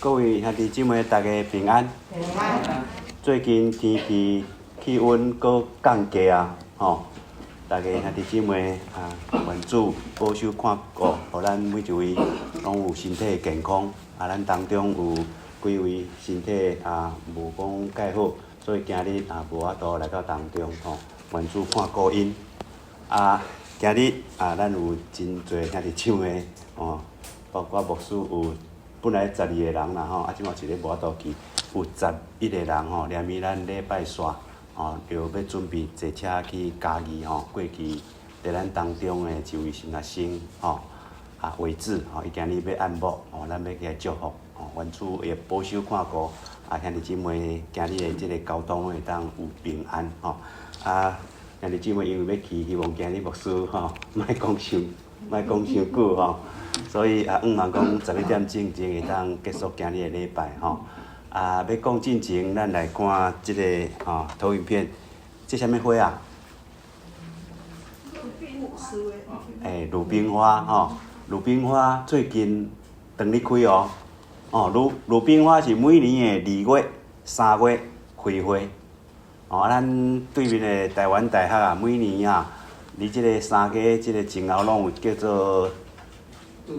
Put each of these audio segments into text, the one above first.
各位兄弟姊妹，大家平安。平安。最近天氣氣溫閣降低啊，吼！大家兄弟姊妹啊，願主保守看顧，予咱每一位攏有身體健康。啊，咱當中有幾位身體啊無講蓋好，所以今日啊無法度來到當中吼。願主看顧𪜶。啊，今日啊，咱有真濟兄弟姊妹哦，包括牧師有。本來十二個人啦吼，啊，這馬一个無法度去，有11個人吼，連咪咱禮拜煞吼，就欲準備坐車去嘉義吼，過去佇咱當中的一位神學生吼，啊，偉志吼，伊今日欲按牧吼，咱欲去共祝福吼，願主會保守看顧，啊，兄弟姊妹今日的這个交通會當有平安吼，啊，兄弟姊妹因為欲去，希望今日牧師吼，莫講傷，莫講傷久吼。所以啊，向望講11點進前會當結束今日的禮拜吼。啊，欲講進前，咱來看這个吼投影片，這啥物花啊？欸，魯冰花吼，魯冰花最近當咧開哦。哦，魯冰花是每年的2月、3月開花。哦，啊，咱對面的台灣大學啊，每年啊，佇這个三月這个前後攏有叫做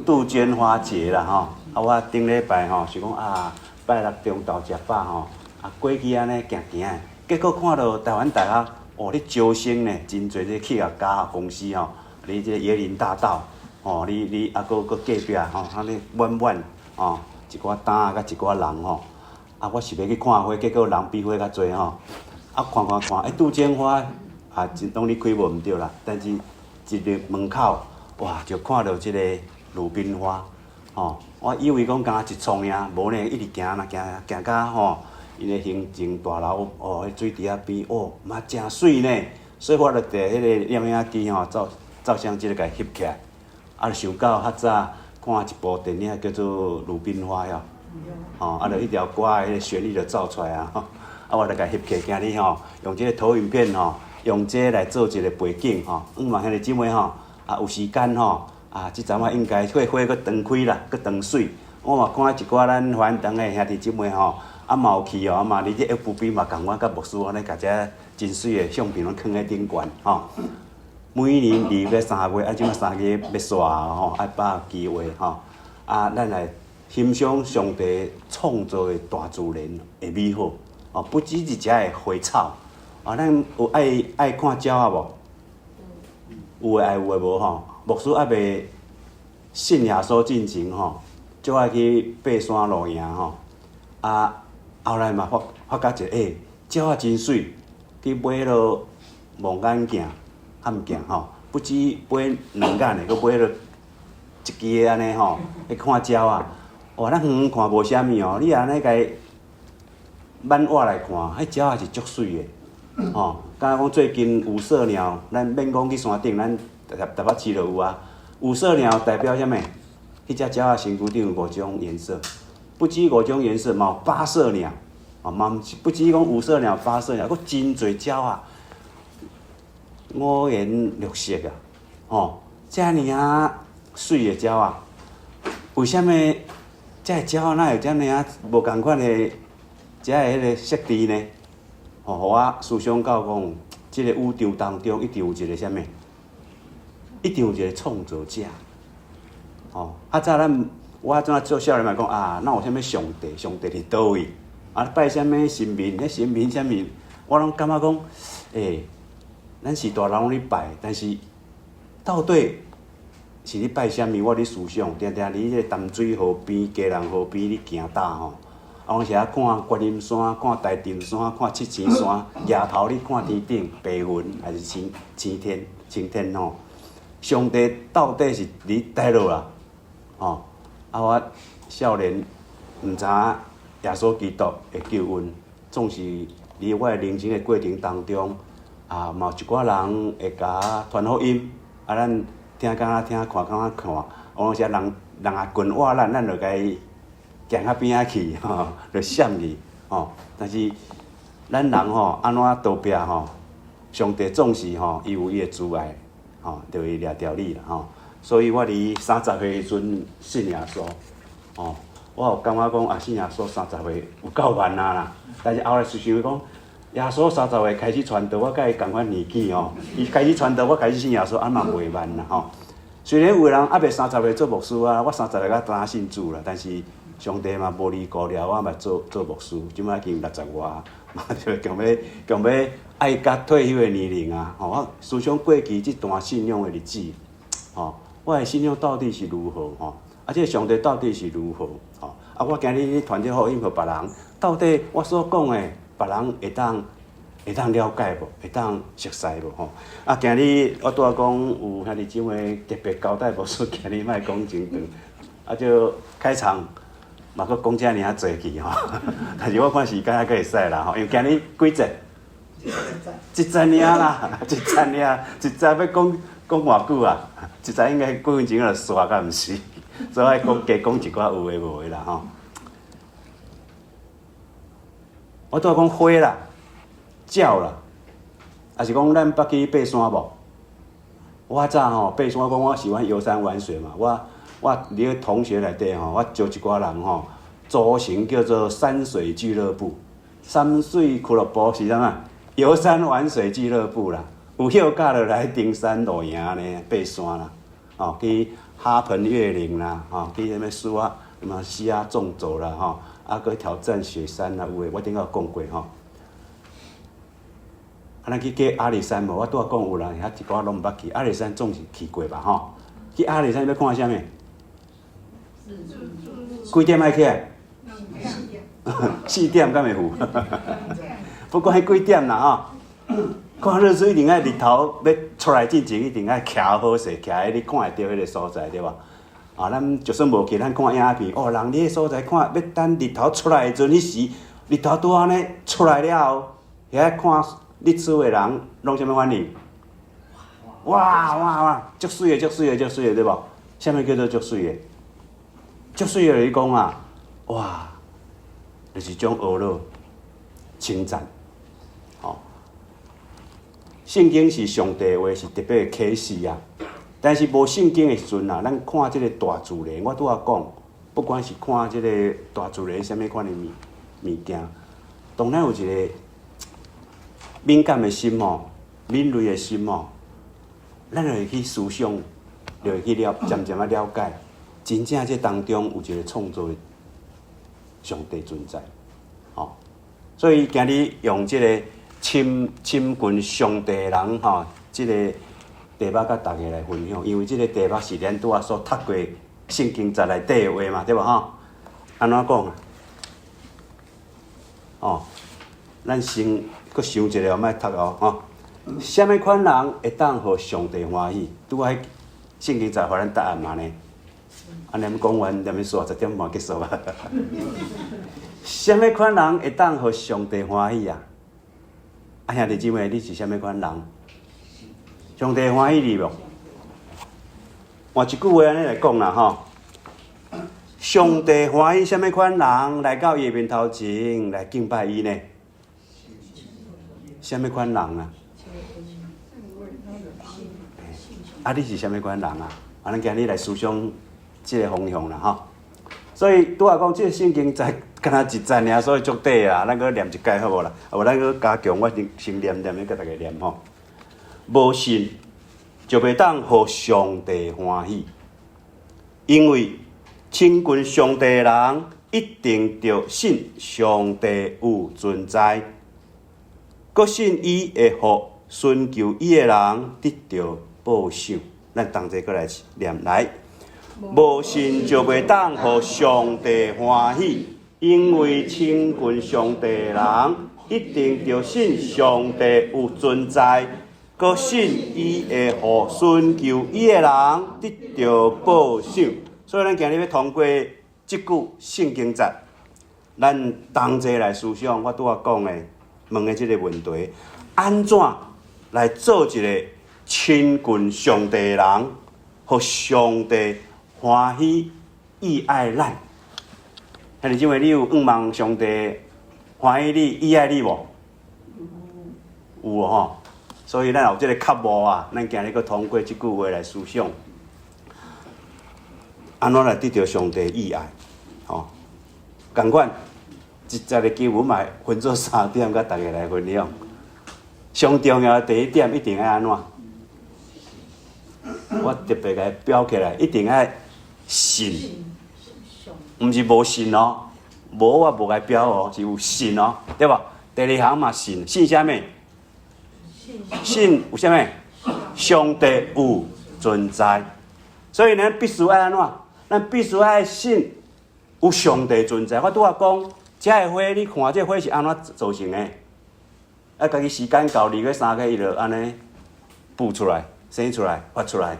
杜鵑花節啦吼，啊，我頂禮拜吼想講啊，拜六中晝食飽吼，啊過去按呢行行的，結果看著台灣大學哦咧招生呢，真濟這企業家公司吼，佇這个椰林大道，吼，你啊閣閣隔壁吼，按呢滿滿吼，一寡擔仔佮一寡人吼，啊，我是欲去看花，結果人比花較濟吼，啊看看看，欸，杜鵑花啊，真當咧開無毋對啦，但是一入門口，哇，就看著這个魯冰花，吼，我以為講敢若一叢爾，無呢，一直行啦，行行到吼，𪜶的行政大樓哦，彼水池仔邊，哦，嘛誠媠呢，所以我就綴彼個攝影機吼，照照相機咧共翕起來，啊，就想到較早看一部電影叫做《魯冰花》遐，吼，啊，就彼條歌的彼个旋律就走出來啊，啊，我就共翕起來，今日吼，用這个投影片吼，用這个來做一个背景吼，向望兄弟姊妹吼，啊，有時間吼。啊，這陣仔應該花花閣長開啦，閣長媠。我嘛看一寡咱華堂的兄弟姊妹吼，啊嘛有去哦，啊嘛佇這 FB 嘛共我佮牧師按呢，共這真媠的相片攏囥佇頂懸吼。每年2月、3月，啊，這馬三月欲煞吼，愛把握機會吼。啊，咱來欣賞上帝創造的大自然的美好。哦，不只是遮的花草。啊，咱有愛愛看鳥仔無？有的愛，有的無吼。牧師猶未信耶穌進前吼，足愛去爬山露營吼。啊，後來嘛發發覺一个，欸，鳥仔真媠，去買彼落望遠鏡、譀鏡吼，不止買兩眼的，閣買彼落一支的按呢吼，去看鳥仔。哇，咱遠遠看無啥物哦，你若按呢共挽倚來看，彼鳥仔是足媠的，吼。敢若講最近五色鳥，咱免講去山頂，咱台台北市就有啊。五色鳥代表啥物？彼隻鳥仔身軀頂有五種顏色，不止五種顏色，嘛有八色鳥，哦，嘛毋是不止講五色鳥、八色鳥，閣真濟鳥仔，五顏六色啊，吼，遮爾仔媠的鳥仔，為啥物這个鳥仔哪會遮爾仔無仝款的遮个彼个色調呢？吼，予我思想到講，這个宇宙當中一定有一个啥物？一定有一个創造者，吼！較早咱我怎做少年嘛講啊，哪有啥物上帝？上帝佇佗位？啊，拜啥物神明？彼神明啥物？我攏感覺講，欸，咱是大人攏咧拜，但是到底是咧拜啥物？我咧思想，定定佇彼个淡水河邊、基隆河邊咧行搭吼，啊，有時啊看觀音山、看大定山、看七星山，舉頭咧看天頂白雲，還是青青天、青天吼。上帝到底是佇佗落啦？吼！啊，我少年毋知影耶穌基督的救恩，總是佇我的人生的過程當中，啊，嘛有一寡人會共我傳福音，啊，咱聽敢若聽，看敢若看，有當時啊，人人若棍倚咱，咱就共伊行較邊仔去，吼，就閃去，吼。但是咱人吼，按怎逃避吼？上帝總是吼，伊有伊的慈愛。吼，就會掠著你啦吼，所以我佇30歲時陣信耶穌，吼，我有感覺講啊，信耶穌三十歲有夠慢啊啦。但是後來想講，耶穌三十歲開始傳道，我佮伊仝款年紀吼，伊開始傳道，我開始信耶穌，啊嘛袂慢啦吼。雖然有的人猶未三十歲做牧師啊，我三十歲才剛信主啦，但是上帝嘛無離顧了我嘛做做牧師，這擺已經六十外，嘛就強欲強欲愛到退休的年齡啊！吼，我思想過去這段信仰的日子，吼，我的信仰到底是如何？吼，啊，這个上帝到底是如何？吼，啊，我今日咧傳這福音予別人，到底我所講的，別人會當會當了解無？會當熟似無？吼，啊，今日我拄仔講有兄弟姊妹特別交代牧師，今日莫講真長，啊，就開場嘛，閣講遮爾仔濟去吼，但是我看時間還閣會使啦吼，因為今日幾節？一節爾啦，一節爾，一節欲講講偌久啊？一節應該幾分鐘就煞甲毋是，所以愛講加講一寡有的無的啦吼。我拄仔講花啦、鳥啦，抑是講咱捌去爬山無？我早吼爬山，我講我喜歡遊山玩水嘛。我我佇咧同學內底吼，我招一寡人吼，組成叫做山水俱樂部。山水俱樂部是啥物？遊山玩水俱樂部啦。有休假就來登山露營呢，爬山啦，哦，去哈盆越嶺啦，吼，去啥物蘇仔、什麼西亞縱走啦，吼，啊，閣挑戰雪山啦，有的我頂下有講過吼。啊，咱去過阿里山無？我拄仔講有人遐一寡攏毋捌去，阿里山總是去過吧？吼，去阿里山欲看啥物？幾點愛起來？四點敢會赴？不管彼幾點啦，吼。看日出一定愛日頭欲出來進前，一定愛徛好勢，徛佇你看會著彼个所在，對無？啊，咱就算無去，咱看影片，哦，人佇彼所在看，欲等日頭出來的時陣，彼時日頭拄按呢出來了後，遐看日出的人攏啥物反應？哇哇哇！足媠的，足媠的，足媠的，對無？啥物叫做足媠的？足媠的就是講啊，哇，就是種呵咾稱讚。聖經是上帝話，是特別的啟示啊。但是無聖經的時陣啊，咱看這个大自然，我拄仔講，不管是看這个大自然啥物款的物物件，當咱有一个敏感的心哦，敏銳的心哦，咱就會去思想，就會去了，漸漸仔了解，真正這當中有一个創造的上帝存在，吼。所以今日用這个親親近上帝的人吼，這个題目佮大家來分享，因為這个題目是咱拄仔所讀過聖經節內底的話嘛，對無吼？按怎講啊？哦，咱先閣想一下，莫讀哦，吼。啥物款人會當予上帝歡喜？拄仔聖經節予咱答案嘛呢？按呢講完，踮咧煞10點半結束啊。啥物款人會當予上帝歡喜啊？啊，兄弟姊妹，你是啥物款人？上帝歡喜你無？換一句話按呢來講啦，吼！上帝歡喜啥物款人來到伊的面頭前來敬拜伊呢？啥物款人啊？啊，你是啥物款人啊？啊，咱今日來思想這个方向啦，吼！所以拄仔講，這个聖經節敢若一節爾，所以足短啊。咱閣念一擺好無啦？啊，無咱閣加強，我先先念念，閣大家念吼。無信就袂當予上帝歡喜，因為親近上帝的人一定著信上帝有存在，閣信伊會予尋求伊的人得著報賞。咱同齊閣來念來。無信就袂當予上帝歡喜，因為親近上帝的人一定著信上帝有存在，閣信伊會予尋求伊的人得著報賞。所以，咱今日欲通過這句聖經節，咱同齊來思想我拄仔講的問的這个問題：按怎來做一个親近上帝的人，予上帝歡喜意愛咱？兄弟姊妹，你有向望上帝歡喜你、意愛你無？有吼。所以咱有這个覺悟啊，咱今日閣通過這句話來思想，按怎來得著上帝意愛？吼。仝款，一節的經文嘛分做三點，佮大家來分享。上重要的第一點，一定愛按怎？我特別共伊標起來，一定愛信，毋是無信哦，無我無共伊標哦，是有信哦，對無？第二項嘛信，信啥物？信有啥物？上帝有存在，所以咱必須愛按怎？咱必須愛信有上帝存在。我拄仔講，這个花，你看這花是按怎造成的？啊，家己時間到2月3月，伊就按呢孵出來、生出來、發出來，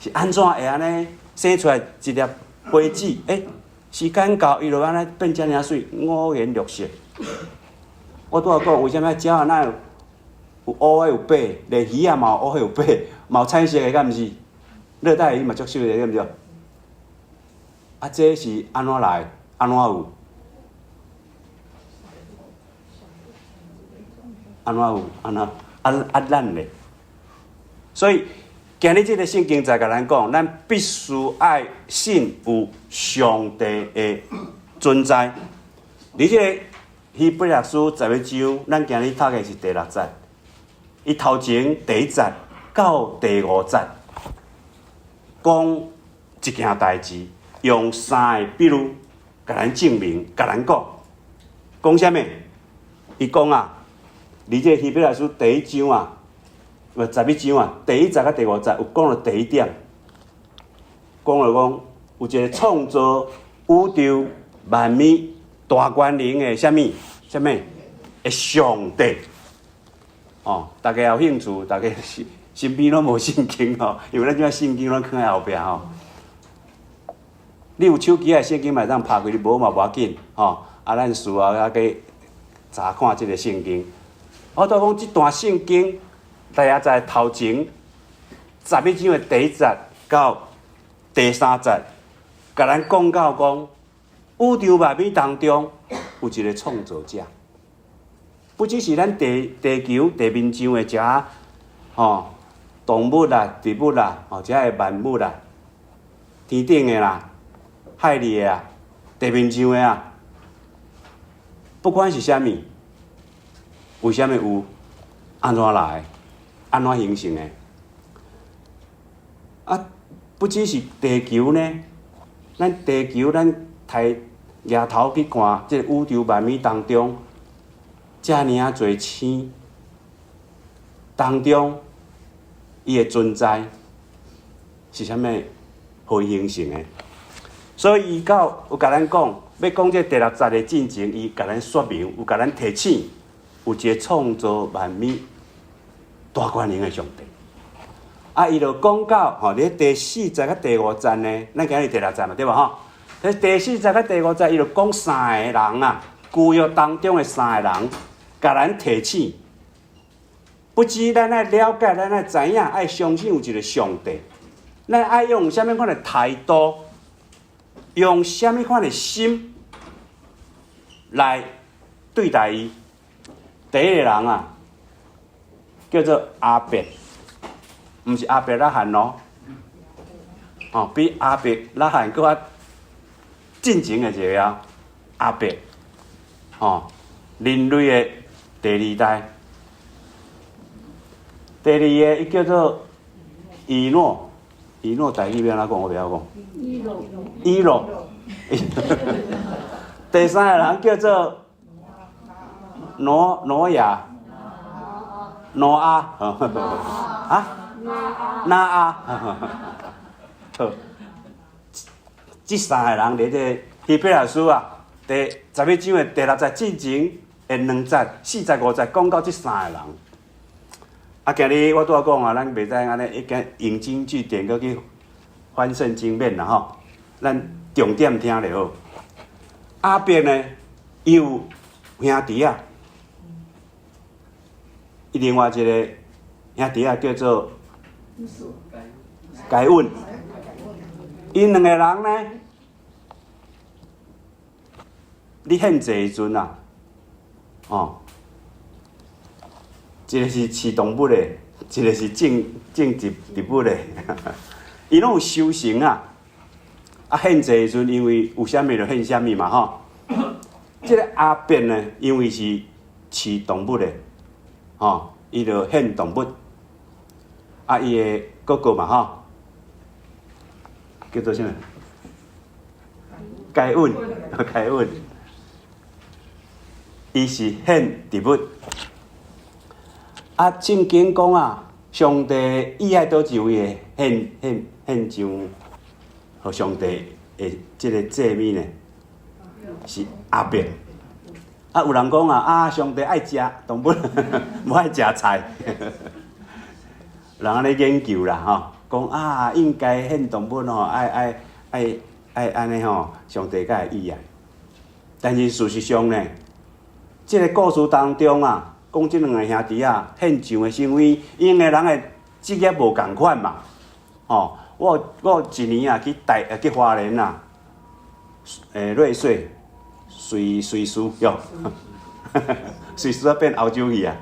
是按怎會按呢生出來一粒花籽？欸，時間到，伊就按呢變遮爾媠，五顏六色。我拄仔講，為啥物鳥仔哪有有烏的有白，連魚仔嘛有烏的有白，嘛有彩色的，敢毋是？熱帶魚嘛足媠的，對毋對？啊，這是按怎來？按怎有？按怎有？按怎？啊啊，咱咧？所以今日這个聖經在共咱講，咱必須愛信有上帝的存在。佇這个希伯來書十一章，咱今日讀的是第六節。伊頭前第一節到第五節，講一件代誌，用三个比喻，共咱證明，共咱講，講啥物？伊講啊，佇這个希伯來書第一章啊，毋十一章啊，第一節佮第五節有講著第一點，講著講有一个創造宇宙萬物大權能的啥物？啥物？的上帝。哦，大家有興趣，大家身身邊攏無聖經吼，因為咱這擺聖經攏囥佇後壁吼。你有手機的聖經嘛會當拍開，你無嘛無要緊吼。啊，咱事後猶去查看這个聖經。我拄講這段聖經，大家在頭前十一章的第一節到第三節，共咱講到講宇宙萬物當中有一个創造者。不只是咱地地球地面上的遮吼動物啦、植物啦，吼遮的萬物啦，天頂的啦、海裡的啊、地面上的啊，不管是啥物，為啥物有，按怎來，按怎形成的？啊，不只是地球呢，咱地球咱抬額頭去看，這个宇宙萬物當中。遮爾仔濟星當中，伊的存在是啥物予伊形成的？所以伊到有共咱講，欲講這第六節的進前，伊共咱說明，有共咱提醒，有一个創造萬物大權能的上帝。啊，伊就講到吼，佇第四節佮第五節呢，咱今日第六節嘛，對無吼？第四節佮第五節，伊就講三个人啊，舊約當中的三个人。共咱提醒，不只咱愛了解，咱愛知影，愛相信有一个上帝。咱愛用啥物款的態度，用啥物款的心來對待伊。第一个人啊，叫做亞伯，毋是亞伯拉罕哦，哦，比亞伯拉罕閣較進前的一个啊，亞伯，哦，人類的第二代，第二个伊叫做以諾，以諾台語欲按怎講？我袂曉講。以諾。以諾。第三个人叫做挪挪亞，挪亞，啊？拿亞。好，這三个人佇這希伯來書啊，第十一章的第六節進前的兩節、四節、五節講到這三个人。啊，今日我拄仔講啊，咱袂使按呢一經引經據典，閣去翻聖經免啦吼。咱重點聽就好。亞伯呢，伊有兄弟仔，伊另外一个兄弟仔叫做該隱。𪜶兩个人呢，咧獻祭的時陣啊，哦，一个是飼動物的，一个是種種植植物的，𪜶攏有修行啊。啊，獻祭的時陣，因為有啥物就獻啥物嘛吼。這个亞伯呢，因為是飼動物的，吼，伊就獻動物。啊，伊的哥哥嘛吼，叫做啥物？該隱，該隱，伊是獻植物。啊，聖經講啊，上帝喜愛佗一位的獻上，予上帝的這个祭物呢？是亞伯。啊，有人講啊，啊，上帝愛食動物，無愛食菜。人按呢研究啦，吼，講啊，應該獻動物吼，愛愛愛愛按呢吼，上帝才會喜愛。但是事實上呢，這个故事當中啊，講這兩个兄弟啊，獻上的行為，因為人的職業無仝款嘛，吼，我有一年啊去台去花蓮啊，瑞穗，瑞瑞士喲，瑞士啊變歐洲去啊，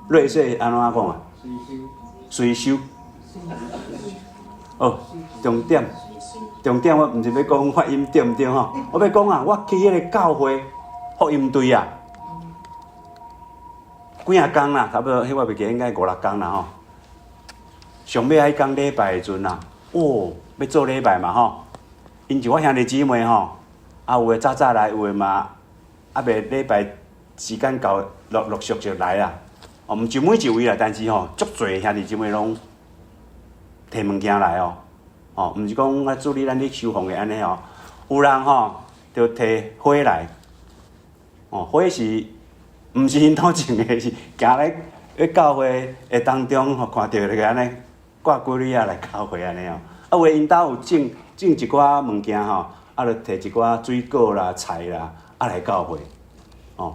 瑞穗按怎講啊？瑞修。哦，重點，重點，我毋是欲講發音對毋對吼，我欲講啊，我去彼个教會福音隊啊，幾仔工啦，差不多，彼我袂記得應該五六工啦吼。上尾彼工禮拜的時陣啊，哦，欲做禮拜嘛吼，𪜶一寡兄弟姊妹吼，啊有的早早來，有的嘛猶未禮拜時間到，陸陸續續來啊。哦，毋是每一位啦，但是吼，足濟兄弟姊妹攏提物件來哦。哦，毋是講啊，主日咱咧收奉的按呢哦，有人吼就提花來，哦，花是毋是𪜶兜種的，是行咧咧教會的當中吼，看著個按呢掛幾蕊仔來教會按呢哦。啊，有的𪜶兜有種種一寡物件吼，啊，就提一寡水果啦、菜啦，啊來教會。哦，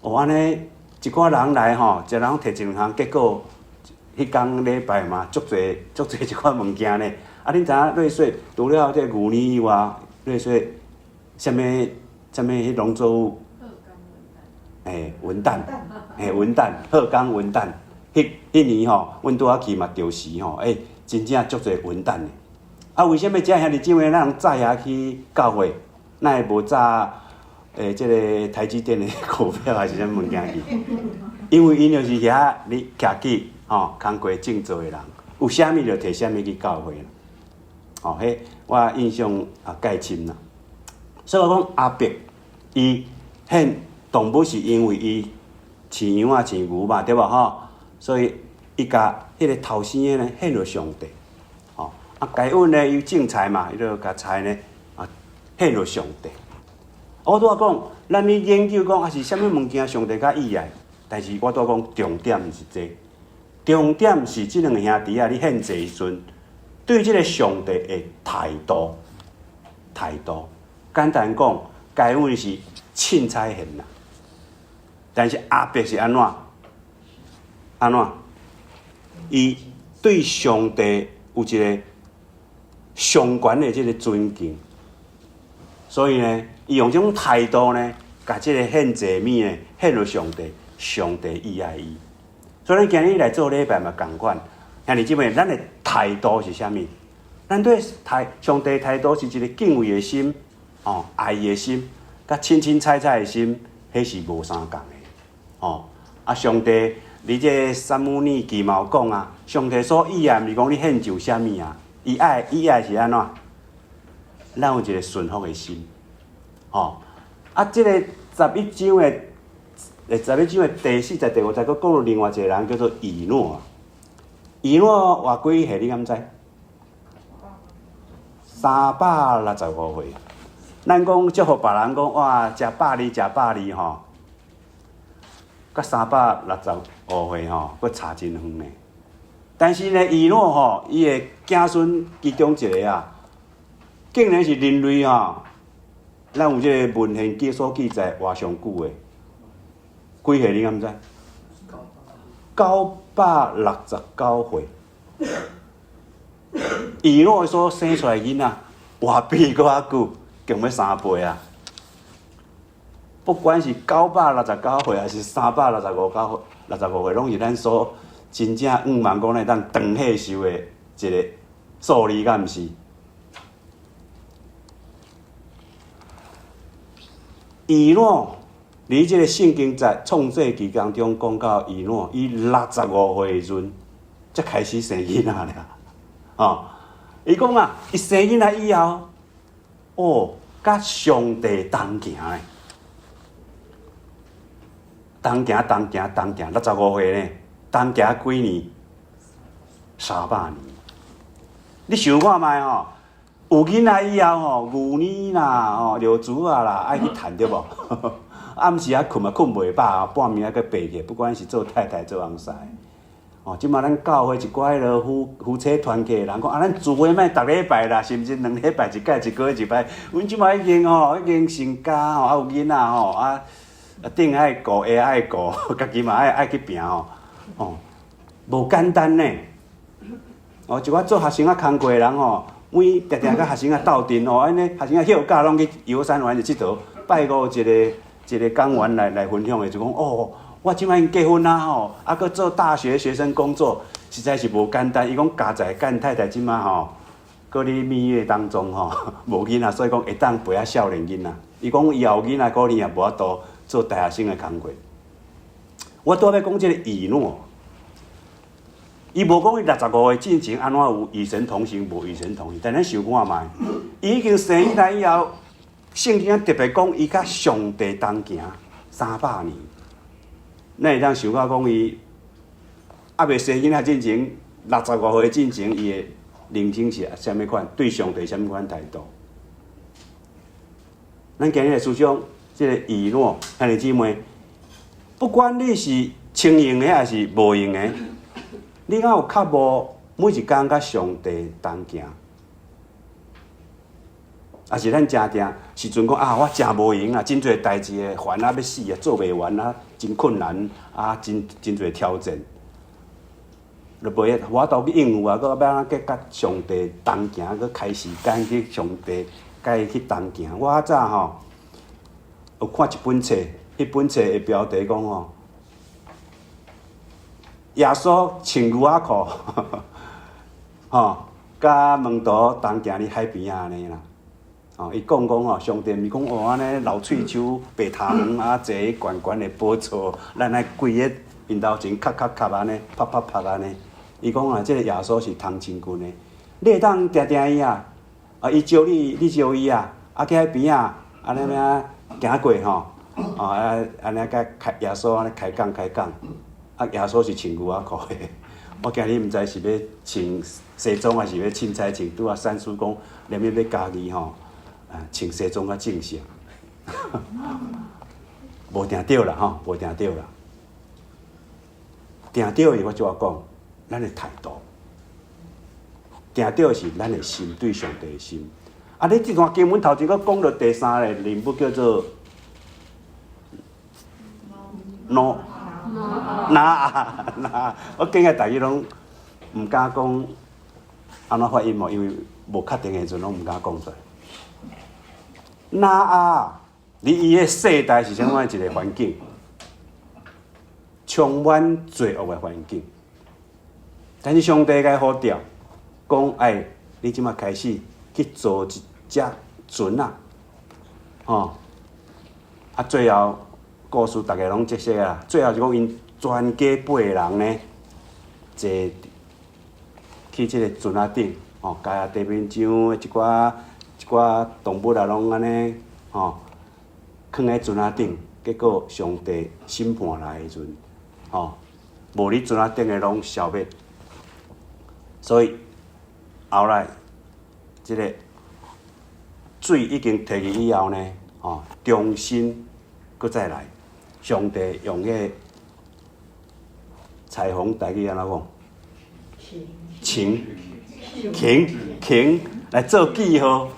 哦按呢一寡人來吼，一人提一兩項，結果彼工禮拜嘛，足濟足濟一寡物件呢。啊，恁知影瑞穗除了這個牛奶以外，瑞穗啥物啥物彼農作物？欸，文旦，欸，文旦，鶴岡文旦，彼彼年吼，阮拄仔去嘛著時吼，欸，真正足濟文旦的。啊，為啥物遮兄弟姊妹咱人早遐去教會，哪會無早欸這个台積電的股票還是啥物物件去？因為𪜶就是遐咧徛起吼，工課種作的人，有啥物就提啥物去教會。吼，彼我印象也蓋深啦。所以我講亞伯，伊獻動物是因為伊飼羊仔飼牛嘛，對無吼？所以伊共彼个頭生的呢獻予上帝。吼，啊，該隱呢伊種菜嘛，伊就共菜呢啊獻予上帝。我拄仔講，咱咧研究講啊是啥物物件上帝較喜愛，但是我拄仔講重點毋是這個，重點是這兩个兄弟仔咧獻祭時陣，對這个上帝的態度，態度。簡單講，該隱是凊彩獻啦，但是亞伯是按怎？按怎？伊對上帝有一个上懸的這个尊敬，所以呢，伊用這種態度呢，共這个獻祭物呢獻予上帝，上帝喜愛伊。所以咱今日來做禮拜嘛仝款，兄弟姊妹，咱的態度是啥物？咱對態上帝態度是一个敬畏的心，哦，愛伊的心，佮凊凊彩彩的心，彼是無相仝的，哦。啊，上帝，你這撒母耳記嘛有講啊，上帝所喜愛，毋是講你獻上啥物啊，伊愛喜愛是按怎？咱有一个順服的心，哦。啊，這个十一章的，十一章的第四節、第五節，閣講到另外一个人叫做以諾。以諾活幾歲？你敢知？365歲。咱講祝福別人講哇，食百二，食百二吼，佮365歲吼，閣差真遠呢。但是呢，以諾吼，伊的子孫其中一个啊，竟然是人類吼，咱有這个文獻記所記載活上久的，幾歲你敢知？969歲。以諾所生出來囡仔，活比閣較久，共欲三倍啊！不管是969歲，還是365九65歲，攏是咱所真正向望講會當長歲壽的一个數字，敢毋是？以諾佇這个聖經在創世記當中講到以諾，伊65歲的時陣，才開始生囡仔爾。哦，伊講啊，伊生囡仔以後，哦，佮上帝同行咧，同行同行同行，六十五歲呢，同行幾年？300年。你想看覓吼？有囡仔以後吼，牛奶啦，吼，尿苴仔啦，愛去趁對無？暗時仔睏嘛睏袂飽，半暝仔閣爬起來，不管是做太太做翁婿。哦，這馬咱教會一寡彼落夫妻團契的人講啊，咱聚會莫逐禮拜啦，是毋是2禮拜一擺，一個月一擺？阮這馬已經吼，已經成家吼，啊有囡仔吼，啊頂愛顧，下愛顧，家己嘛愛去拚吼，哦，無簡單呢。哦，一寡做學生仔工課的人吼，每定定佮學生仔鬥陣哦，按呢學生仔休假攏去遊山玩水𨑨迌。拜五一個一個講員來分享的，就講哦，我這擺已經結婚啦吼，啊，閣做大學學生工作，實在是無簡單。伊講佳哉佮太太這擺吼，閣咧蜜月當中吼，無囡仔，所以講會當陪遐少年囡仔。伊講以後有囡仔，可能也無法度做大學生的工課。我拄仔欲講這個以諾。伊無講伊六十五歲進前按怎有與神同行，無與神同行。但咱想看覓，伊已經生囡仔以後，聖經特別講伊佮上帝同行三百年。咱會當想到講伊猶未生囡仔進前，六十五歲進前，伊的人生是啥物款？對上帝啥物款態度？咱今日來思想這個以諾，兄弟姊妹，不管你是穿閒的抑是無閒的，你敢有較無每一工佮上帝同行？抑是咱誠定時陣講啊，我誠無閒啊，真濟代誌會煩啊欲死啊，做袂完啊，真困難啊，真濟挑戰，就無法度去應付啊，閣欲按怎佮上帝同行，閣開時間去上帝佮伊去同行。我較早吼有看一本冊，彼本冊的標題講吼，耶穌穿牛仔褲，吼，佮門徒同行佇海邊仔按呢啦。哦，伊講講吼，上帝毋是講哦，按呢老喙鬚白頭毛啊，坐佇懸懸的寶座，咱愛跪佇𪜶頭前，磕磕磕按呢，拍拍拍按呢。伊講啊，這个耶穌是通親近的，你會當定定伊啊，啊，伊招你，你招伊啊，啊，去海邊仔，按呢按呢行過吼，哦啊，按呢佮開耶穌按呢開講開講。啊！耶穌是穿牛仔褲的，我今日毋知是欲穿西裝抑是欲凊彩穿。拄仔善師講，連欲欲家己吼，啊，穿西裝較正式，無定著啦吼，無定著啦。定著的我就愛講，咱的態度，定著的是咱的心對上帝的心。啊，你這段經文頭前閣講著第三个人物叫做挪。挪亞，挪亞，我感覺大家攏毋敢講按怎發音哦，因為無確定的時陣攏毋敢講出來。挪亞，佇伊的世代是啥物款一個環境？充滿罪惡的環境。但是上帝共伊呼召，講哎，你這馬開始去造一隻船仔，吼，啊，最後故事大家攏熟悉啊。最後是講𪜶全家八個人呢，坐去這个船仔頂，吼，共地面上的一寡一寡動物啊，攏按呢，吼，囥佇船仔頂。結果上帝審判來的時陣，吼，無佇船仔頂的攏消滅。所以後來這个水已經退去以後呢，吼，重新閣再來，上帝用彼个裁縫台語按怎講？鉗、鉗、鉗來做記號，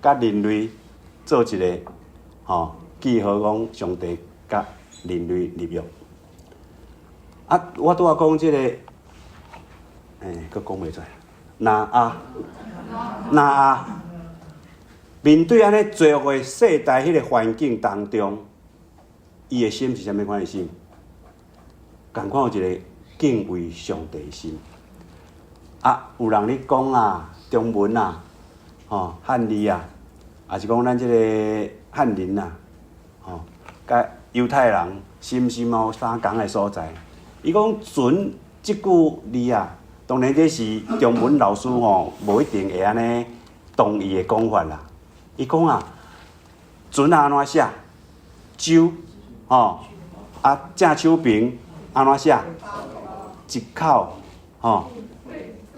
佮人類做一个吼記號，講上帝佮人類立約。啊，我拄仔講這个，欸，閣講袂出來。挪亞，挪亞，面對按呢罪惡的世代彼个環境當中，伊的心是啥物款的心？仝款有一個敬畏上帝的心。啊，有人咧講啊，中文啊，吼漢字啊，抑是講咱這个漢人啊，吼，佮猶太人是毋是嘛有相仝的所在？伊講船這句字啊，當然這是中文老師吼，無一定會按呢同意的講法啦。伊講啊，船按怎寫？舟，吼，啊正手爿按怎寫？一口，吼，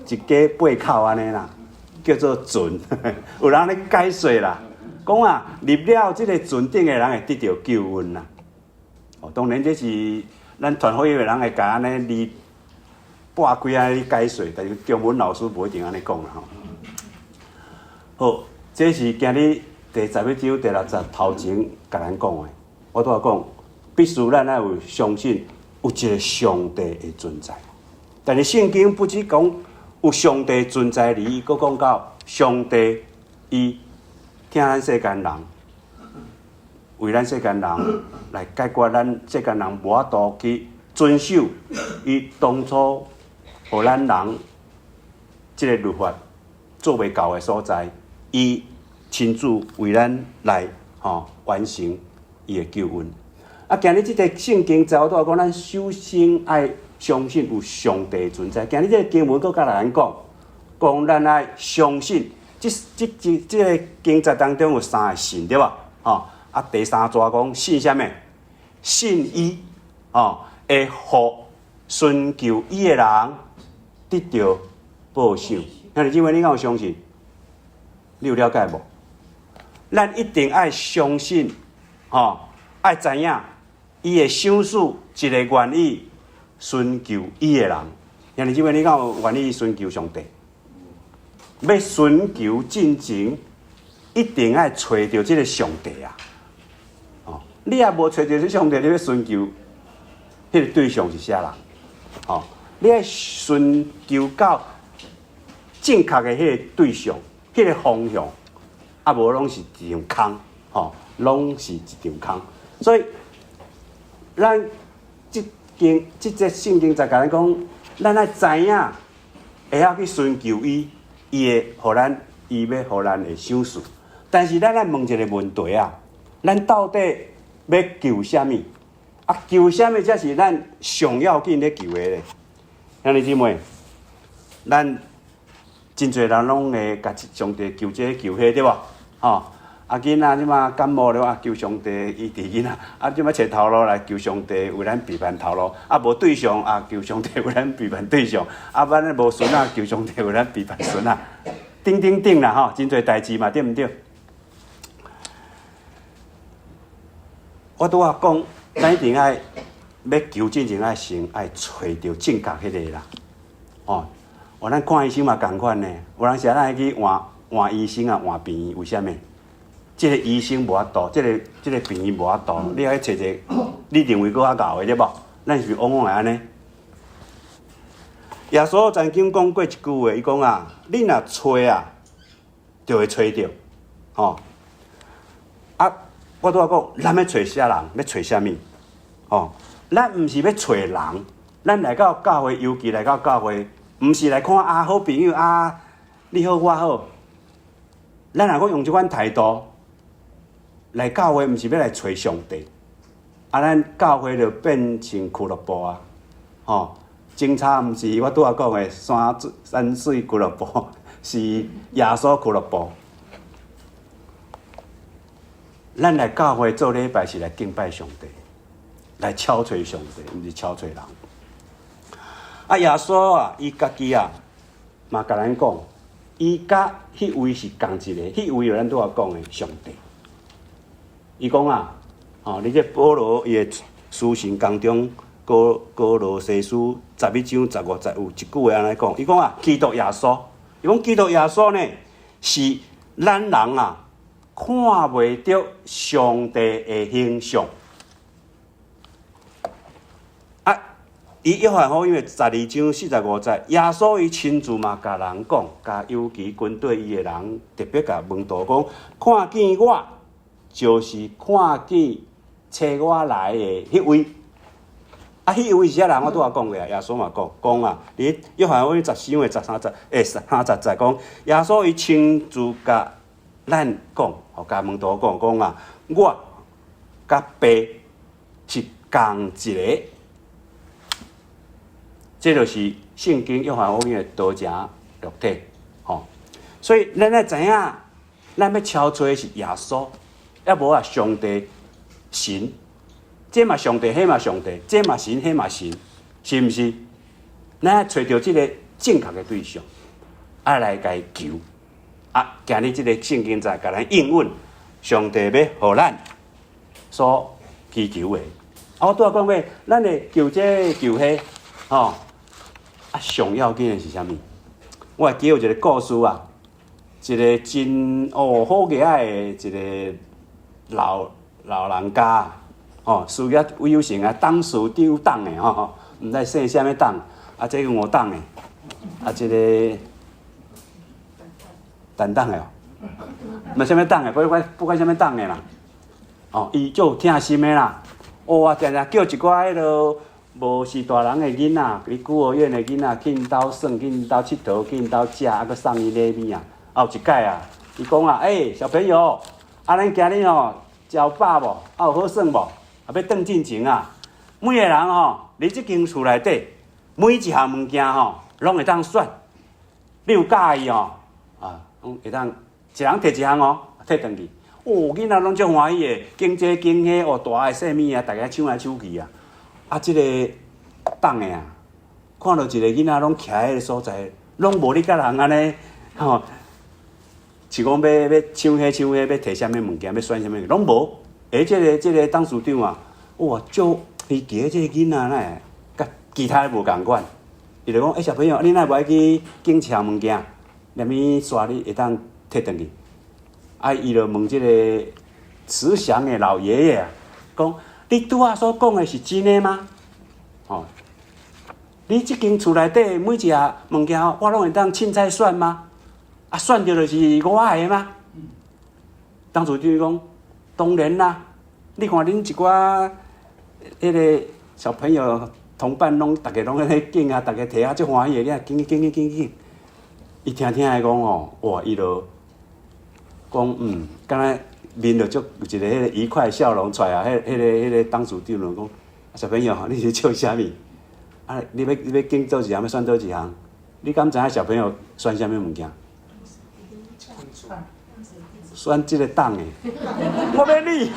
一家八口按呢啦，叫做船。有人咧解說啦，講啊，入了這个船頂的人會得著救恩啦。哦，當然這是咱傳福音的人會共按呢字撥開按呢解說，但是中文老師無一定按呢講啦吼。好，這是今日第十一章第六節頭前共咱講的。我拄仔講，必須咱愛有相信有一个上帝的存在。但是聖經不只講有上帝存在而已，閣講到上帝伊疼咱世間人，為咱世間人來解決咱世間人無法度去遵守伊當初予咱人這个律法做袂到的所在，伊親自為咱來吼完成伊的救恩。啊，今日這个聖經節我拄仔講，咱首先愛相信有上帝存在。今日這个經文閣共咱講，講咱愛相信。這這這這个經節當中有三个信，對無？吼，啊，第三逝講信啥物？信伊，吼，會予尋求伊的人得著報賞。兄弟姊妹，你敢有相信？你有了解無？咱一定愛相信，吼，愛知影伊會賞賜一个願意尋求伊的人。兄弟姊妹，你敢有願意尋求上帝？欲尋求進前，一定愛揣著這个上帝啊！哦，你若無揣著這上帝，你欲尋求彼个對象是啥人？哦，你愛尋求到正確的彼个對象、彼个方向，啊，無攏是一場空，吼，攏是一場空。所以，咱這經這節聖經在共咱講，咱愛知影，會曉去尋求伊。伊會予咱，伊欲予咱的賞賜。但是咱愛問一个問題啊：咱到底欲求啥物？啊，求啥物才是咱上要緊咧求的咧？兄弟姊妹，咱真濟人攏會共上帝求這個求彼個，對無？吼，啊，囡仔這馬感冒了啊，求上帝醫治囡仔。啊，這馬揣頭路來求上帝為咱備辦頭路。啊，無對象啊，求上帝為咱備辦對象。啊，咱無孫仔，求上帝為咱備辦孫仔。等等等啦，吼，真濟代誌嘛，對毋對？我拄仔講，咱一定愛欲求進前愛先愛揣著正確彼个啦。哦，哦，咱看醫生嘛仝款呢。有當時咱愛去換換醫生啊，換病院，為啥物？這个醫生無法度，這个這个病院無法度，你愛揣一个你認為閣較𠢕的對無？咱是毋是往往會按呢？耶穌曾經講過一句話，伊講啊：你若揣啊，就會揣著，吼。啊，我拄仔講，咱欲揣啥人？欲揣啥物？吼，咱毋是欲揣人，咱來到教會，尤其來到教會，毋是來看啊好朋友啊，你好我好。咱若閣用這款態度來教會，毋是欲來揣上帝，啊，咱教會就變成俱樂部啊，吼，警察毋是我拄仔講的山山水俱樂部，是耶穌俱樂部。咱來教會做禮拜是來敬拜上帝，來敲揣上帝，毋是敲揣人。啊，耶穌啊，伊家己啊，嘛共咱講，伊佮彼位是仝一个，彼位就咱拄仔講的上帝。伊講啊，吼，佇這保羅伊的書信當中，歌歌羅西書十一章十五節有一句話按呢講，伊講啊，基督耶穌，伊講基督耶穌呢，是咱人啊看袂著上帝的形象。啊，伊約翰福音的十二章四十五節，耶穌伊親自嘛共人講，共尤其跟綴伊的人，特別共門徒講，看見我，就是看見差我來的彼位。啊，彼位是啥人？我拄仔講過啊，耶穌嘛講講啊，佇約翰福音十四章的十三節，欸，三十節講，耶穌伊親自共咱講，予共門徒講講啊，我佮爸是仝一个。這就是聖經約翰福音的道成肉體，吼。所以咱愛知影，咱欲敲揣的是耶穌，抑無啊上帝神，這嘛上帝，彼嘛上帝，這嘛神，彼嘛神，是毋是？咱愛揣著這个正確的對象，啊來共伊求。啊，今日這个聖經在共咱應允，上帝欲予咱所祈求的。啊，我拄仔講過，咱會求這求彼，吼。啊，上要緊的是啥物？我會記有一个故事啊，一个真哦好額仔的一个老老人家，吼，事業有成啊，董事長董的吼，毋知姓啥物董，啊，這個吳董的，啊，這个陳董的哦，毋啥物董的，不管不管啥物董的啦，哦，伊足有疼心的啦，哦啊，定定叫一寡彼落無是大人的囡仔，佇孤兒院的囡仔去𪜶兜耍，去𪜶兜𨑨迌，去𪜶兜食，啊，閣送伊禮物啊。啊，有一擺啊，伊講啊，欸，小朋友，啊，咱今日吼食有飽無？啊，有好耍無？啊，欲轉進前啊，每个人吼，佇這間厝內底，每一項物件吼，攏會當選。你有佮意吼？啊，攏會當一人提一項哦，提轉去。哦，囡仔攏足歡喜的，揀這揀彼，哦，大的細物啊，逐家搶來搶去啊。啊，這个董的啊，看著一个囡仔攏徛彼个所在，攏無咧佮人按呢，吼，是講欲搶彼搶彼，欲提啥物物件，欲選啥物，攏無。欸，這个董事長啊，哇，足伊記得這个囡仔哪會，佮其他的無仝款。伊就講，欸，小朋友，你若無愛去揀一項物件，連物刷你會當提轉去。啊，伊就問這个慈祥的老爺爺啊，講，你拄仔所講的是真的嗎？吼，你這間厝內底每一項物件，我攏會當凊彩選嗎？啊，選著就是我愛的嗎？董事長講，當然啦，你看恁一寡彼个小朋友同伴攏逐家攏咧揀啊，逐家提啊，足歡喜的，你啊揀揀揀揀揀。伊聽聽伊講吼，哇，伊就講嗯，敢若面就足有一个彼个愉快笑容出來啊！彼个董事長就講，小朋友，你是笑啥物？啊，你欲揀佗一項，欲選佗一項？你敢知影小朋友選啥物物件？選這个董的，我欲你，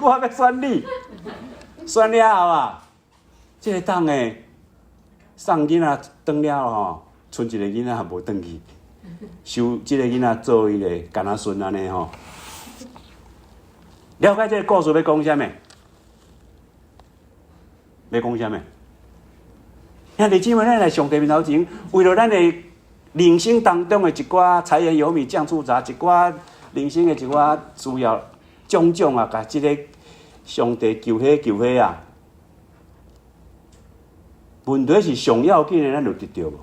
我欲選你，選了後啊，這个董的送囡仔轉了吼，賰一个囡仔無轉去，收這个囡仔做彼个干仔孫按呢吼。了解這个故事欲講啥物？欲講啥物？兄弟姊妹，咱來上帝面頭前，為著咱的人生當中的一寡柴鹽油米醬醋茶，一寡人生的一寡需要，種種啊，共這个上帝求彼求彼啊。問題是上要緊的，咱有得著無？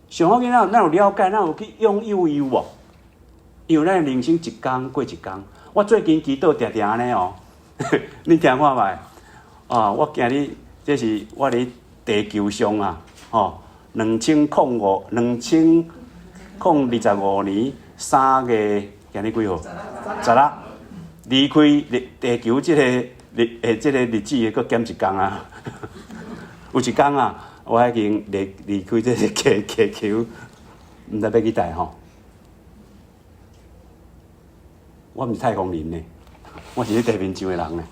上要緊，咱有了解，咱有去擁有伊無？因為咱人生一工過一工。我最近祈禱定定按呢哦，你聽看覓？啊，我今日這是我佇地球上啊，吼，2005，2025年3月，今日幾號？16，離開地地球這个日，欸，這个日子閣減一工啊。有一工啊，我已經離開這个地球，毋知欲去佗吼。我毋是太空人呢，我是佇地面上的人呢。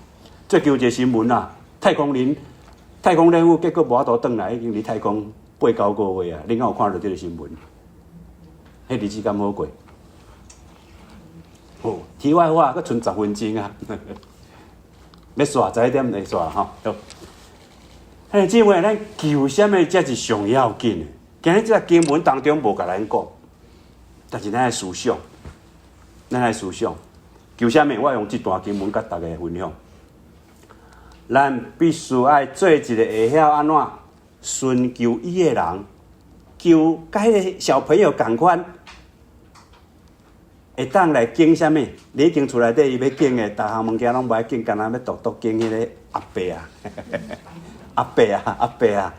最近有一个新聞啊，太空人太空任務結果無法度轉來，已經佇太空8、9個月啊。恁敢有看著這个新聞？彼日子敢好過？好，題外話，閣賰10分鐘啊！欲煞11點會煞吼。好，兄弟姊妹，咱求啥物才是上要緊的？今日這个經文當中無共咱講，但是咱愛思想，咱愛思想。求啥物？我用這段經文佮大家分享。咱必須愛做一个會曉按怎尋求伊的人，求佮彼个小朋友仝款，會當來揀啥物？你已經厝內底伊欲揀的，逐項物件攏無愛揀，干焦欲獨獨揀彼个阿伯啊，阿伯啊，阿伯啊，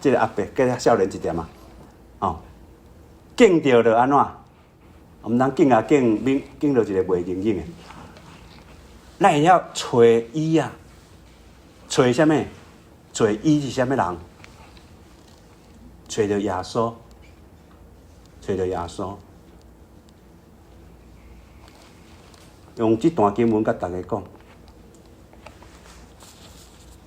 這个阿伯閣較少年一點啊，哦，揀著就按怎？毋通揀啊揀，免揀著一个袂認真的。咱會曉揣伊啊，揣啥物？揣伊是啥物人？揣著耶穌，揣著耶穌。用這段經文佮大家講，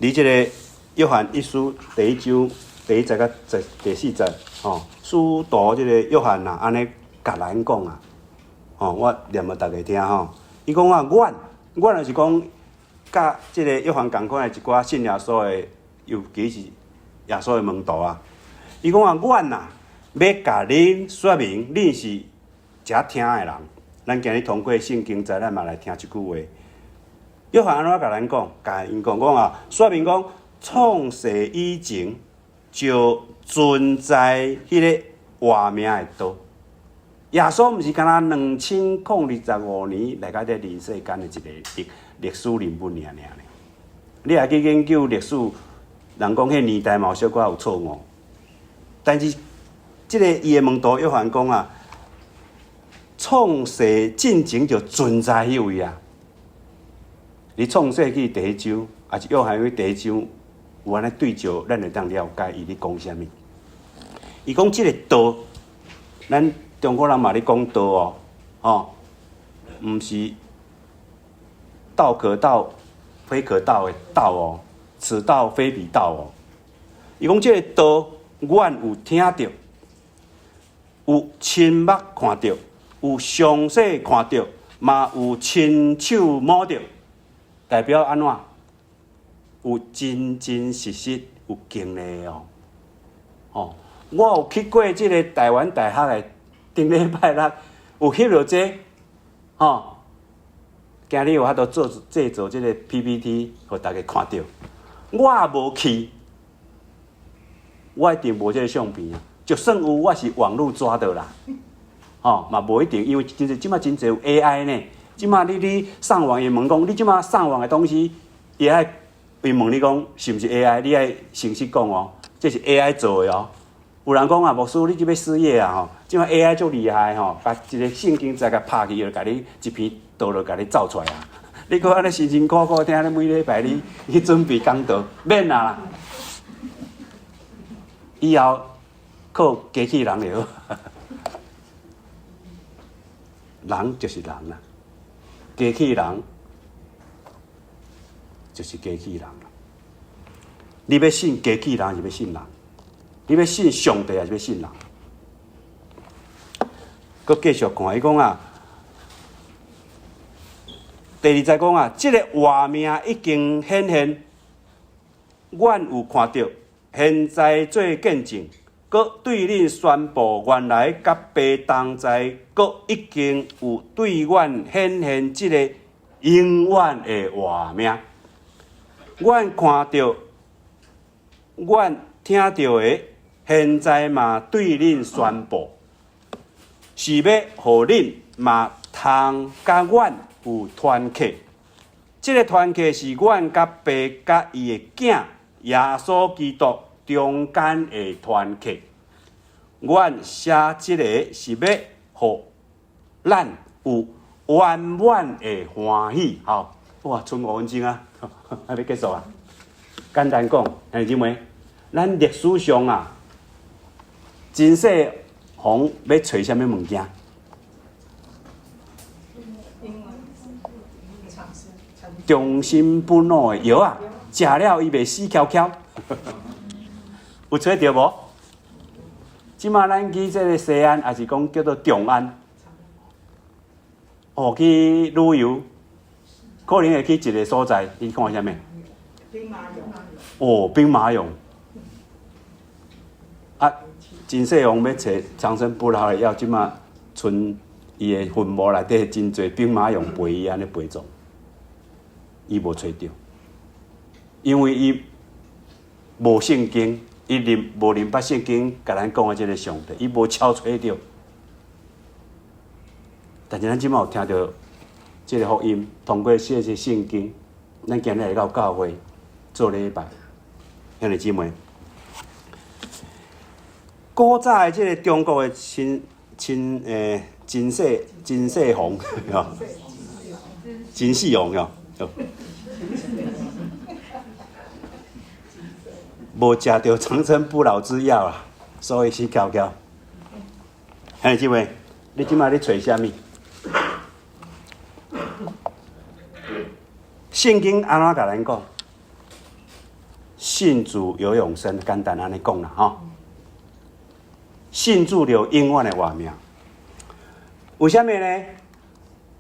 佇這个約翰一書第一章第一節佮第四節，吼，使徒這个約翰啊，按呢共咱講啊，吼，我念予大家聽吼。伊講啊，阮，阮就是講，佮這个約翰仝款的一寡信耶穌的，尤其是耶穌的門徒啊。伊講啊，阮啊，欲共恁說明，恁是遮聽的人。咱今日通過聖經節，咱嘛來聽一句話。約翰按怎共咱講？共𪜶講講啊，說明講創世以前就存在彼个活命的道。耶穌毋是干焦2025年來到這人世間的一个歷史人物爾爾呢。你若去研究歷史，人講彼年代嘛有小可有錯誤。但是，這个伊的門徒約翰講啊，創世進前就存在彼位啊！佇創世記第一章，抑是約翰福音第一章，有按呢對照，咱會當了解伊咧講啥物。伊講這个道，咱中國人嘛咧講道哦，吼，毋是道可道，非可道的道哦，此道非彼道哦。伊講這个道，阮有聽著，有親目看著。有詳細看著，嘛有親手摸著，代表按怎？有真真實實有經歷哦。哦，我有去過這个台灣大學的頂禮拜六，有翕著這个，吼，今日有法度做製作這个 PPT，予大家看著。我無去，我一定無這个相片啊。就算有，我是網路抓的啦。吼，嘛無一定，因為真濟這馬真濟有 AI 呢。這馬你上網伊問講，你這馬上網的東西，伊愛伊問你講是毋是 AI，你愛誠實講哦，這是 AI 做的哦。有人講啊，牧師你這欲失業啊吼，這馬 AI 足厲害吼，共一个聖經節共拍去，就共你一篇道就共你造出來啊。你閣按呢辛辛苦苦聽咧，每禮拜你去準備講道，免啊啦。以後靠機器人就好。人就是人啦，機器人就是機器人啦。你欲信機器人，抑是欲信人？你欲信上帝，抑是欲信人？閣繼續看，伊講啊，第二節講啊，這个活命已經顯現，阮有看著，現在做見證。閣對恁宣布，原來佮爸同在，閣已經有對阮顯現這个永遠的活命。阮看著，阮聽著的，現在嘛對恁宣布，是欲予恁嘛通佮阮有團契。這个團契是阮佮爸佮伊的囝耶穌基督中間的團契。阮寫這个是欲予咱有圓滿的歡喜。好，哇，賰5分鐘啊，還欲結束啊？簡單講，兄弟姊妹，咱歷史上啊，秦始皇欲揣啥物物件？長生不老的藥啊，食了伊袂死翹翹。有揣著無？這馬咱去這个西安，抑是講叫做長安，哦，去旅遊，可能會去一个所在，你看啥物？兵馬俑。哦，兵馬俑。啊，秦始皇欲揣長生不老的藥，這馬賰伊的墳墓內底真濟兵馬俑陪伊按呢陪葬，伊無揣著，因為伊無聖經。伊認無認捌聖經，共咱講的這个上帝，伊無敲揣著。但是咱這馬有聽著這个福音，通過這个聖經，咱今日來到教會做禮拜，兄弟姊妹，古早的這个中國的秦秦欸秦始秦始皇，秦始皇喲，好。無食著長生不老之藥啊，所以死翹翹。兄弟姊妹，你這擺咧揣啥物？聖經按怎共咱講？信主有永生，簡單按呢講啦，吼。信主就永遠的活命。為啥物呢？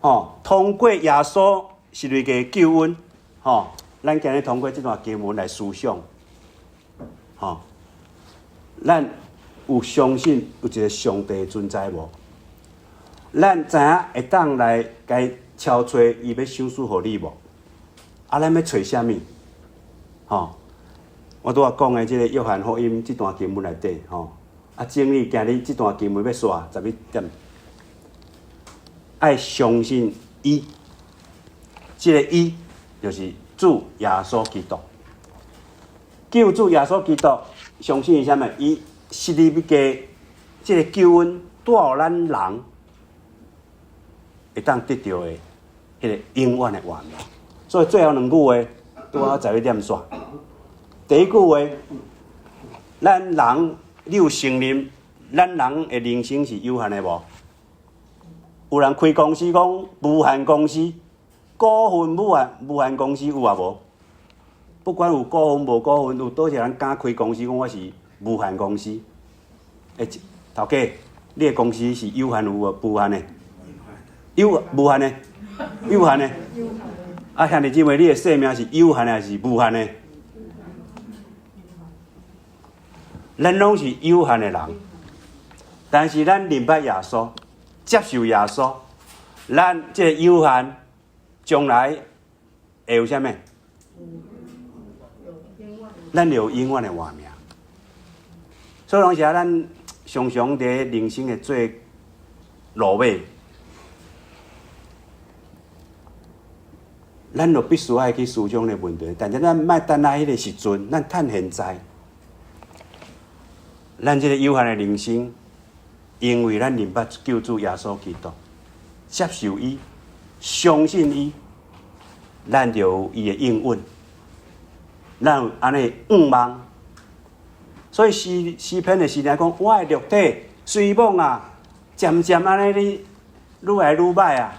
吼，通過耶穌十字架救恩，吼，咱今日通過這段經文來思想，吼，咱有相信有一個上帝存在無？咱知影會當來共敲揣，伊欲賞賜予你無？啊，咱欲揣啥物？吼，我拄仔講的這个約翰福音這段經文內底，吼，啊，整理今日這段經文欲煞11點，愛相信伊，這个伊就是主耶穌基督，救主耶穌基督，相信伊啥物？伊十字架這个救恩帶予咱人會當得著的彼个永遠的活命。所以最後兩句話，拄好11點煞。第一句話，咱人你有承認，咱人的人生是有限的無？有人開公司講無限公司，股份無限公司有啊無？不管有股份無股份，有佗一個人敢開公司講我是無限公司？欸，頭家，你的公司是有限有無限的？有無限的？有限的？啊，兄弟姊妹，你的生命是有限的還是無限的？咱攏是有限的人，但是咱認捌耶穌，接受耶穌，咱這个有限將來會有啥物？咱有永遠的活命。所以當時啊，咱常常佇人生的最落尾，咱就必須愛去思想的問題。但是咱莫等到彼个時陣，咱趁現在，咱這个有限的人生，因為咱認捌救主耶穌基督，接受伊，相信伊，咱就有伊的應允，咱有按呢願望。所以詩詩篇的詩人講：我的肉體雖罔啊，漸漸按呢咧愈來愈歹啊。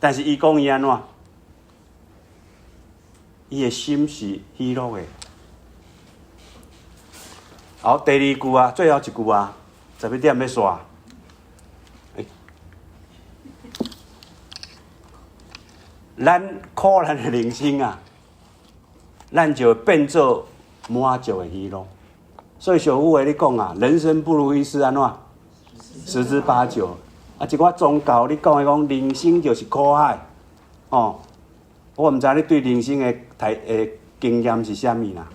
但是伊講伊按怎？伊的心是喜樂的。好，第二句啊，最後一句啊，11點欲煞。欸，咱苦難的人生啊，咱就變做滿足的喜樂。所以俗語話咧講啊，人生不如意事按怎？十之八九。啊，一寡宗教你講的講，人生就是苦海，哦。我毋知你對人生的體的經驗是啥物啦，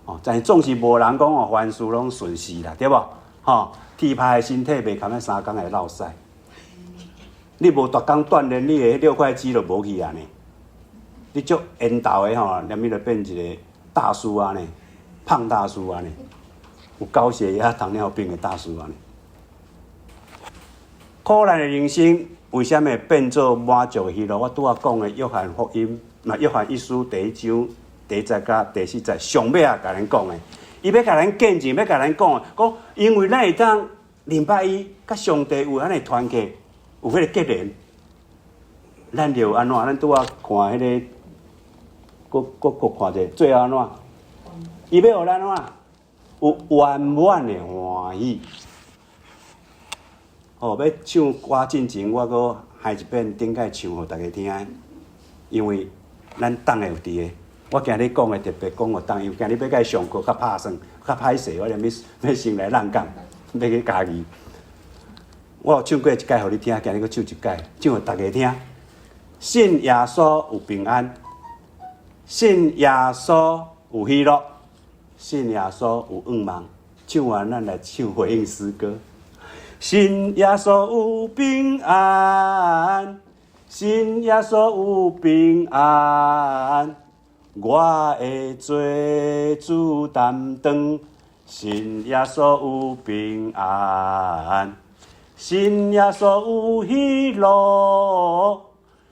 哦，但是總是無人講哦，凡事攏順遂啦，對無？吼，鐵拍的身體袂堪得三工會落屎。你無逐工鍛鍊，你的六塊肌就無去啊呢。你足緣投的吼，連咪就變一個大叔啊呢，胖大叔啊呢，有高血壓、糖尿病的大叔啊呢。苦難的人生為啥物會變做滿足的喜樂？我拄仔講的約翰福音，那約翰一書第一章第一節佮第四節上尾仔共咱講的，伊欲共咱見證，欲共咱講，講因為咱會當認捌伊，佮上帝有按呢團契，有彼个結連，咱就按怎？咱拄仔看彼个，閣閣閣看者，最後按怎？伊欲予咱按怎？有圓滿的歡喜。哦，欲唱歌進前，我閣嗨一遍，頂擺唱予大家聽。因為咱等會有佇个，我今日講的特別講予等，因為今日欲共伊上課較拍算，較歹勢，我連欲先來浪講，欲去嘉義。我有唱過一擺予你聽，今日閣唱一擺，唱予大家聽。信耶穌有平安，信耶穌有喜樂，信耶穌有願望。唱完，咱來唱回應詩歌。信耶穌有平安，信耶穌有平安，我會做主擔當。信耶穌有平安，信耶穌有喜樂，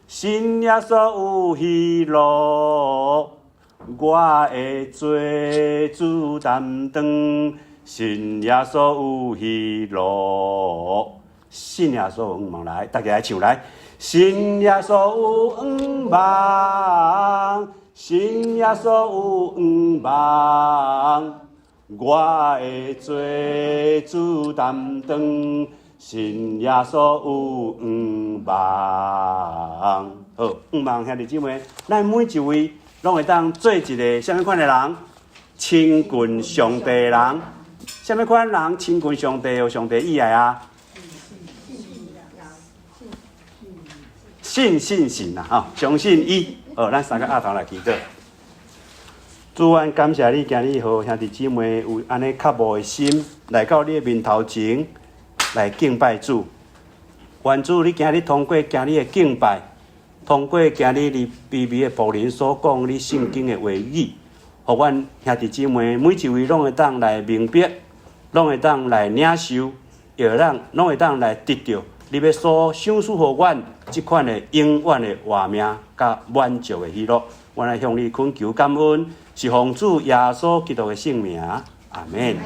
信耶穌有喜樂，我的罪主擔當。信耶穌有喜樂，信耶穌有向望來，大家來唱來。信耶穌有向望，信耶穌有向望，我的罪主擔當。信耶穌有向望。好，向望兄弟姊妹，咱每一位攏會當做一个啥物款的人？親近上帝的人。啥物款人親近上帝，予上帝喜愛啊？信信信啊！吼，相信伊。好，咱三个阿頭來祈禱。主，阮感謝你，今日予兄弟姊妹有按呢渴慕的心，來到你的面頭前來敬拜主。願主，你今日通過今日的敬拜，通過今日你卑微的僕人所講你聖經的話語，予阮兄弟姊妹每一位攏會當來明白，攏會當來領受，也讓攏會當來得著你欲所賞賜予阮這款的永遠的活命佮滿足的喜樂。阮來向你懇求感恩，是奉主耶穌基督的聖名，阿門。